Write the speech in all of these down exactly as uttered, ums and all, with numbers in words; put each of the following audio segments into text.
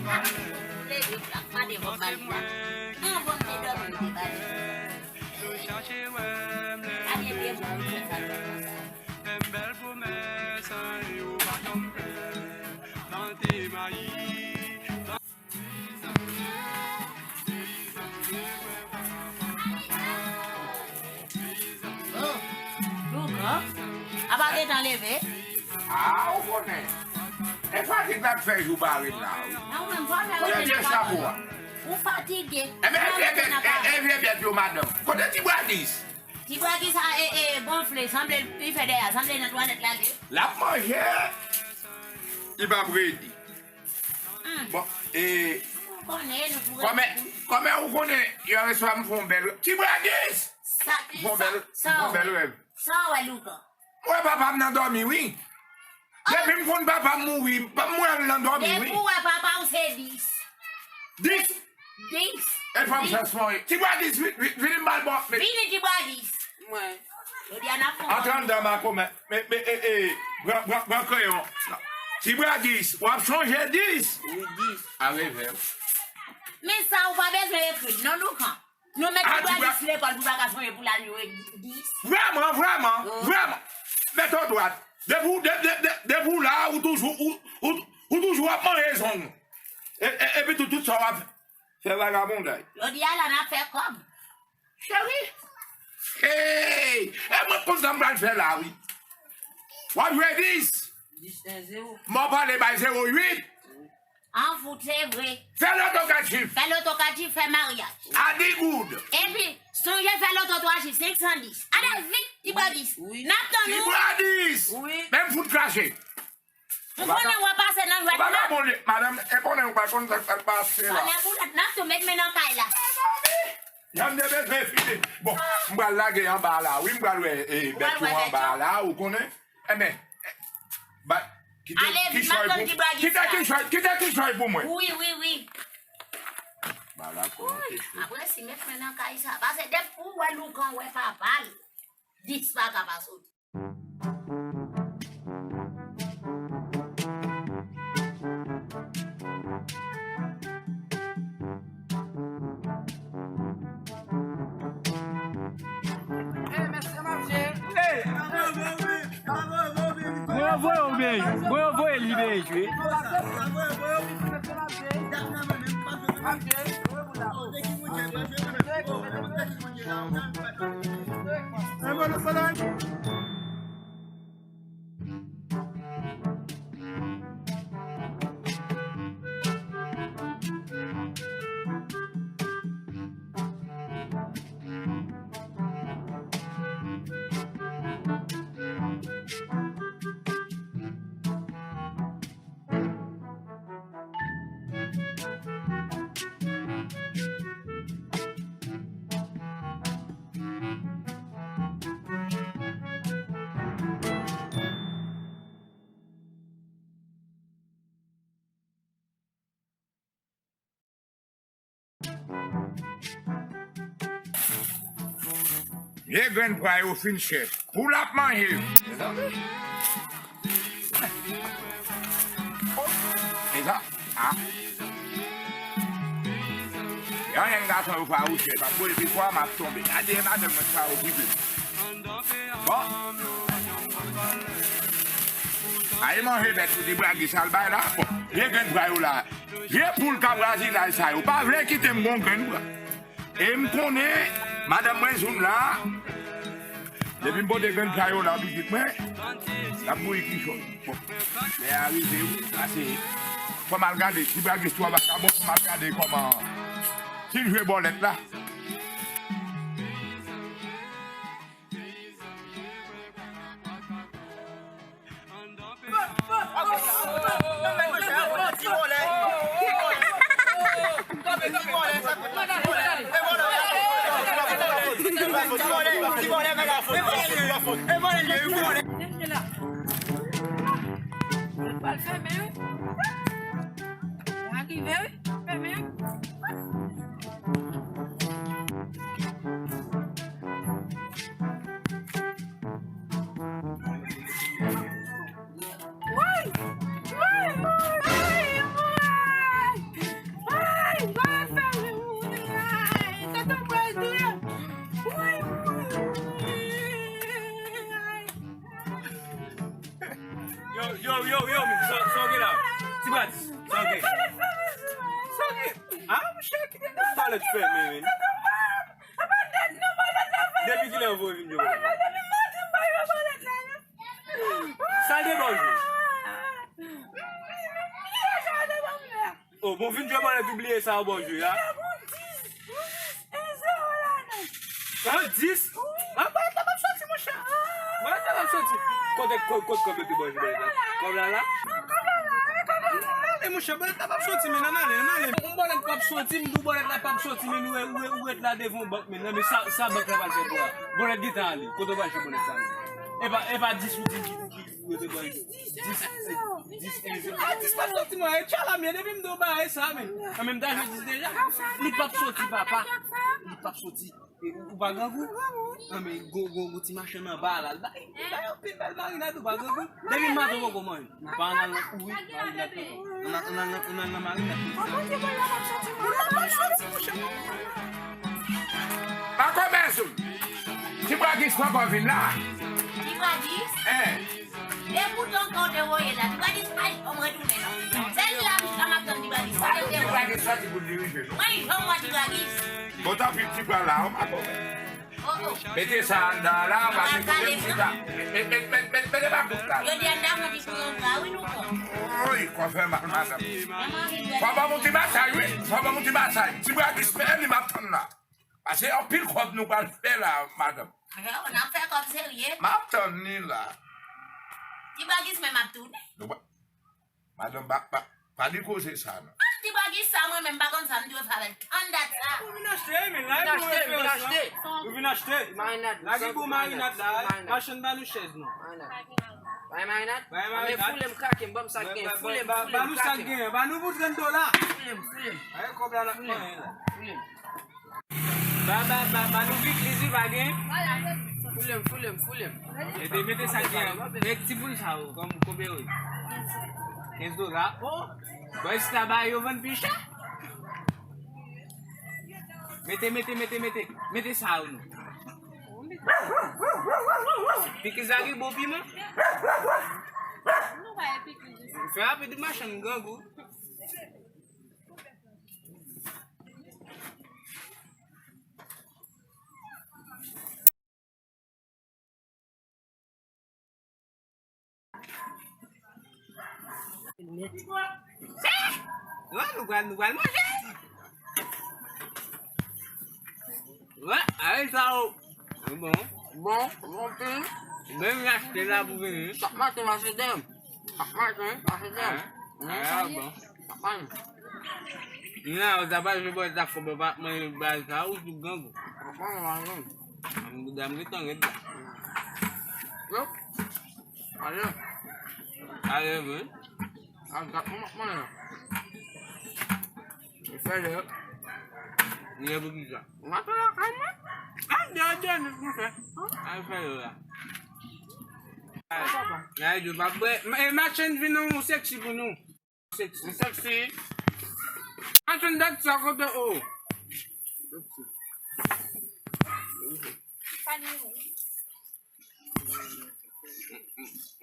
Leve, pa devan bal la. Anvan m te dòmi, m te bale. Gade byen pou mwen fè sa, fè sa. Lougan, apa gentan leve? Ah, ou konnen. E fatig la k fè jou bare m la, wi. Nan ou menm, fò fè kote vye chapo a. Ou fatige. E men, e vye bèt, e, e vye bèt yo, madanm. Kote ti bradis? Ti bradis a, e, e, gonfle, sanble li fè dèyè, sanble nan twalèt la li. L ap manje, li p ap redi. Bon, e, kòmè, kòmè ou konnen, yè swa m fè yon bèl, ti bradis! Sa, m fè yon bèl, sa, m fè yon bèl rèv. Sa w wè, Lougan? Mwen, papa m nan dòmi, wi. Depi m konn papa m mouri, m wè l nan dòmi, wi. Depi w wè papa w se dis. Dis? Dis. E fanm chans mwen. Ti bradis, vin, vin, vin m ba l bon. Vini ti bradis. Mwen. Jodi a n ap fè yon... Antre anndan makomè. Men, men, e, e, pran, pran, pran kreyon. Ti bradis, w ap sonje dis? Wi, dis. Arevè. Men sa ou pa bezwen ekri l non, Lougan. Nou met ti bradis lekòl pou pa ka sonje pou l al jwe dis. Vrèman, vrèman, vrèman. Mete w dwat. Depi w, de, de, de, depi w la, ou toujou, ou, ou, ou toujou ap manje zong. E, e, epi tou, tout sa w ap fè vagabonday. Jodi a la n ap fè kòb. Cheri. Hey! E mwen konn sa m pral fè la, wi. W ap jwe dis. Dis en zewo. Mò pale bay zewo uit. An fout, se vre. Fè loto katchif. Fè loto katchif, fè maryaj. Adigoud. Epi, sonje fè loto twa chif, senk san dis. Ale vit, ti bradis. Wi. N ap tann ou. Ti bradis. Wi. Men m fout krache. Ou konnen w ap pase nan jwèt la. Ou pa ka bon li, madanm, e konnen ou pa konn sa k pral pase la. Panè boulèt, n ap tou met men nan kay la. Jan m te bezwen fini. Bon, m pral lage anba la, wi, m pral wè, e, bèt yo anba la, ou konnen. Enben, ba, kite kichòy pou, kite kichòy, kite kichòy pou mwen. Wi, wi, wi. Ba la pou mwen kichòy. Apre si met men nan kay sa, pase depi ou wè Lougan wè papa l, dis pa ka pa soti. Mwen voye w, Bej. Mwen voye li, Bej, wi. Vye grenn pwa yo fin chè. Pou l ap manje. Mezanmi. Oh, mezanmi. Ah. Yon jèn gason yo fawouche, m ap voye pi fò, m ap tonbe. Gade madanm mwen sa okipe. Bon. Ay manje bèt pou ti bradis al bay la. Bon, vye grenn pwa yo la. Vye poul ka vwazinaj sa yo pa vle kite m gon grenn pwa. E m konnen madanm mwen zoun la. Depi m pote grenn pwa yo la pitit mwen, l ap bouyi kichòy. Bon, lè a rive wi, pase. Fò m al gade, ti bradis twò vagabon, fò m al gade kòman si l jwe bòlèt la. Yo, yo, men, sa, sa w gen la? Ti Bradis, sa w gen? Sa w gen? Ah, monchè, kite m nan. Bòlèt fèmen, men. Depi kilè w vin jwe bòlèt la? Sa l te ba w jwe? Oh, bon, vin jwe bòlèt, ou bliye sa w ba w jwe a? An dis? An, bòlèt la p ap soti, monchè. Bòlèt la p ap soti. Kote, kote, kote kòb yo te ba w jwe bòlèt la? Kòb la la? Ann ale, monchè, bòlèt la p ap soti, men ann ale, ann ale. Yon bòlèt p ap soti, m di w bòlèt la p ap soti, men ou, ou, ou ret la devan yon bank, men nan, men sa, sa bank la pral fè pou la? Bòlèt gentan ale. Kote w pral jwe bòlèt sa, men? E pa, e pa dis ou di, di, di, di, ou te ba l jwe. Dis, dis, enn, zèro. A, dis p ap soti, mwen, e tchala, men depi m di w bagay sa, men. An, men m ta jwe dis deja. Li p ap soti, papa. Li p ap soti. E, ou, ou pa grangou? An, men, gwo, gwo, gwo ti machann anba a la, l bay, l bay anpil bèl marinad, ou pa grangou? Depi maten w poko manje. Ou pa ann al nan kouri, marinad nan. Ann al, ann al nan, ann al nan marinad. Pako bezwen. Ti Bradis poko vin la. Ti Bradis? Eh. E poutan kan w te voye la, Ti Bradis pa janm retounen non. Se li la bouch la m ap tann Ti Bradis. Kote l te voye? Ti Bradis soti pou dirije nou. Mwen jan w wè Ti Bradis. Bon, tanpri, Ti Bra la, w pa konprann. Oh, oh. Mete sa anndan la, pase kote m chita. Met, met, met, met, mete pa kout la. Yo di anndan mwen di pou yon dra, wi, nou kon. Oy, kò fè mal, madanm. Fò ban m yon ti masaj, wi. Fò ban m yon ti masaj. Ti Bradis, men li m ap tann la. Pase anpil kòb nou pral fè la, madanm. Yo, n ap fè kòb serye. M ap tann li la. Ti Bradis, men m ap tounen. Nou pa, madanm, pa, pa, pa di koze sa, non. Ah, Ti Bradis sa, mwen menm pa konn sa m dwe fè avè l. Tann dat sa. Ou vin achte, men la, vin achte, vin achte. Ou vin achte. Marinad, lage bon marinad la. Machann ba nou chèz, non. Marinad. Bay marinad? Bay marinad. Anben, foule m, krake m, ban m sa k gen. Foule m, foule m, krake m. Ba nou sa k gen. Ba nou pou trant dola. Foule m, foule m. Ay, kòb la n ap manyen la. Foule m. Ba, ba, ba, ba nou pikliz wi, pa gen. Foule m, foule m, foule m. Mete, mete sa k gen an. Mete ti boul sa yo, kòm, konbyen yo ye? Kenz dola. Oh! Bòy, si ta ba yo vann pi chè. Mete, mete, mete, mete. Mete sa yo, non. Pikliz la gen bon piman. Fè rapid, machann grangou. Wè, nou pral, nou pral manje. Wè, a sa yo. Bon. Bon, bon, pi. Menm achte la pou vini. Chak maten, mache dèyè m. Chak maten, mache dèyè m. Ah, bon. Chak maten. Nan, ou ta pral jwe bòl ta fò, pa manje bal sa, ou sou gang. Papa, mwen pa gang. An bouda m gentan red la. Yo. Ale. Ale, wi. Al gad mwen, mwen la. Fè lè. Lè pou ki sa? Ou pa fè lakay mwen? Al deyò, deyò, nou fè. Al fè lè la. Ay, Dye, pa bwè. E machann vin yon seksi pou nou. Seksi. Seksi. Machann dat sa kote o. Seksi.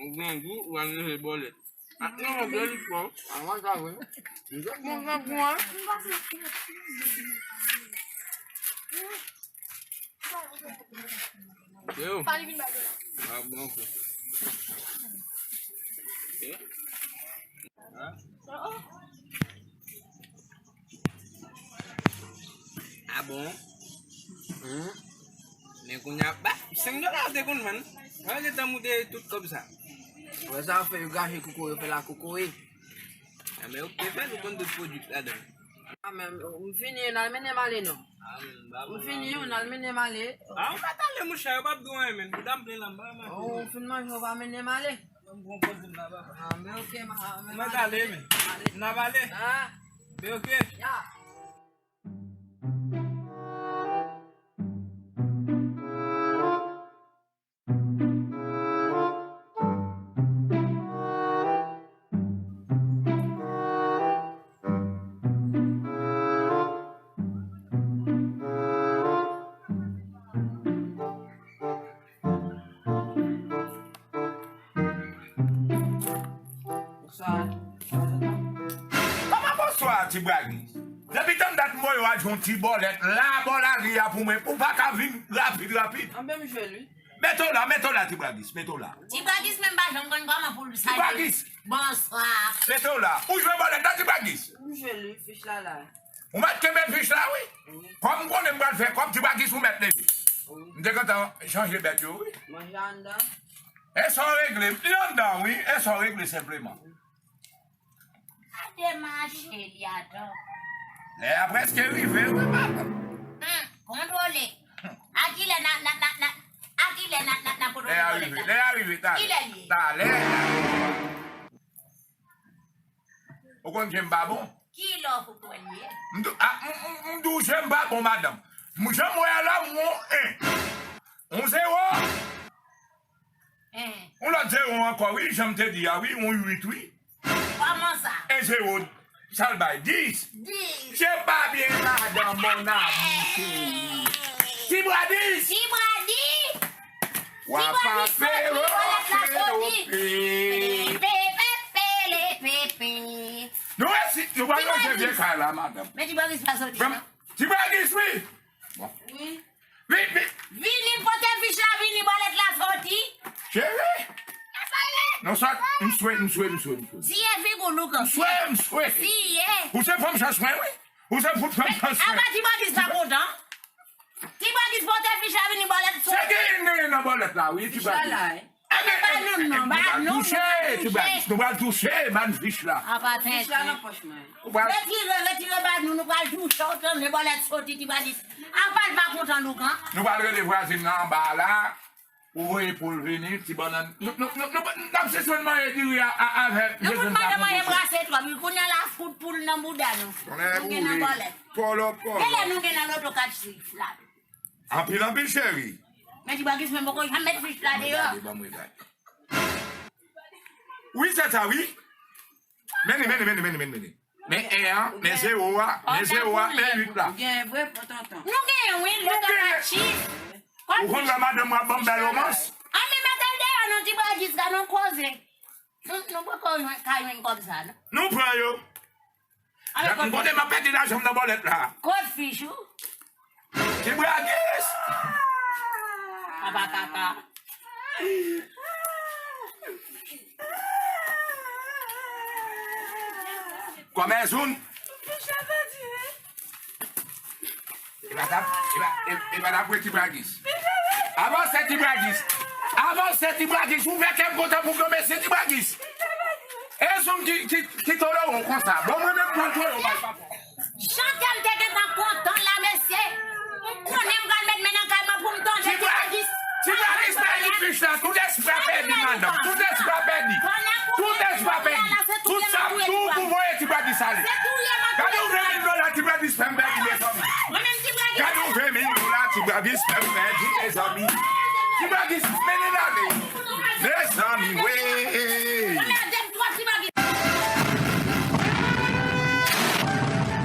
Ou gen gou, ou al leve bòlèt. Ak non, bèl fò. A, mwen sa vre. Mwen sa vre. Yo. A, bon, ok. Ok. A bon? Hmm? Men kounye a, ba, senk dola ou te konn vann. Mwen gentan moute tout kòb sa. Wè sa yo fè, yo gaje koko, yo fè la koko, wi. A, men ok, fè nou konn tout pwodui ladan. A, men, m fini, n al mennen m ale, non. A, men, ba, m fini, n al mennen m ale. A, ou pa t ale, monchè, yo p ap di w anyen, men. Bouda m plen la, m pa manje. Ou fin manje, ou pa mennen m ale. Ban m pran pòz m la, papa. A, men ok, ma, a, men mwen ale, men. N ap ale. A. Men ok. Ya. Kòman bonswa, Ti Bragis? Depi tann dat m voye w al jwenn yon ti bòlèt la bò lari a pou mwen, pou w pa ka vin rapid, rapid. Anben m jwe l wi. Mete w la, mete w la, Ti Bragis, mete w la. Ti Bragis menm pa janm konn kòman pou l salye. Ti Bragis. Bonswa. Mete w la. Ou jwe bòlèt la, Ti Bragis? M jwe l wi, fich la la. Ou mèt kenbe fich la, wi. Wi. Kòm m konnen m pral fè kòb, Ti Bragis ou mèt leve. Wi. M te gentan chanje bèt yo, wi. Manje anndan. E sa w regle, li anndan, wi. E sa w regle senpleman. Gade mache li atò. Lè a prèske rive, wi, madanm. Hmm, kontwole. A kilè n a, n a, n a, n a, a kilè n a, n a, n a kontwole bòlèt la? Lè a rive, lè a rive, talè. Kilè li ye? Talè. Ou konn jan m pa bon? Ki lè w kwè l ye? M di, a, m, m, m di w jan m pa bon, madanm. M, jan m wè a la, m wè yon en. Yon zewo. En. Yon lòt zewo ankò, wi, jan m te di a, wi, yon uit, wi. Kòman sa? En zewo, sa l bay? Dis. Dis. Se pa byen, madanm, mon ami, cheri. Ti Bragis. Ti Bragis. Wa pa pe, wa pe, wa pe. Pepe, pepe, pepe. Nou resi, nou pral ranje vye kay la, madanm. Men Ti Bragis pa soti, non? Ti Bragis, wi. Bon. Wi. Vini, vini. Vini pote fich la, vini bòlèt la soti. Cheri. Non, sa, m swe, m swe, m swe, m swe. Siye figi w, Lougan. M swe, m swe. Siye. Ou se fanm chans mwen, wi. Ou se fout fanm chans mwen. Apa Ti Bragis pa kontan? Ti Bragis pote fich la vini bòlèt soti. Sa gen, gen nan bòlèt la, wi, Ti Bragis. Fich la la, eh. Ba nou non, ba nou, nou pral touche, Ti Bragis, nou pral touche, ban fich la. Apa tenten. Fich la nan pòch mwen. Ou pral retire, retire ba nou, nou pral touche, ou tande bòlèt soti, Ti Bragis. Apa l pa kontan, Lougan? Nou pral rele vwazin nan anba la, pou voye pou l vini, ti bannann. Nou, nou, nou, nou, n ap sispann manje diri a, a, avè jezèn sa pou nou. Nou fout manje, manje brase twòp, wi, kounye a la fout poul nan bouda nou. Nou gen nan bòlèt. Pòlò, pòlò. Genlè nou gen nan loto kat chif la. Anpil, anpil, cheri. Men Ti Bragis menm poko janm met fich la deyò. Ban mwen gade, ban mwen gade. Wi, se sa, wi. Men li, men li, men li, men li, men li, men li. Men en an, men zewo a, men zewo a, men uit la. Ou gen vre, pran tan. Nou gen, wi, loto kat chif. Ou konn lè madanm w ap ban m bèl romans? Ann, men mete l deyò non, Ti Bragis, gade yon koze. Nou, nou poko jwenn, ka jwenn kòb sa, non? Nou pran yo. Gad, m konnen m ap pèdi lajan m nan bòlèt la. Kot fich ou? Ti Bragis! Papa kaka. Kòmè zoun. E pa t ap, e pa, e, e pa t ap wè Ti Bragis. Avanse, Ti Bragis. Avanse, Ti Bragis. Ou fè kè m kontan pou granmesi, Ti Bragis. E zoun ki, ki, ki tolo w konsa. Bon, mwen menm pran tolo bay papa. Chantè m te gentan kontan la, mesye. M konnen m pral met men nan kay mwen pou m tande Ti Bragis. Ti Bragis pèdi fich la. Tout espwa pèdi, madanm. Tout espwa pèdi. Tout espwa pèdi. Tout sa m tou pou voye Ti Bragis ale. Gade yon ven mil dola Ti Bragis fè m pèdi, mezanmi. Gade yon ven mil dola Ti Bragis fè m pèdi, mezanmi. Ti Bragis, mennen l ale. Mezanmi, wi.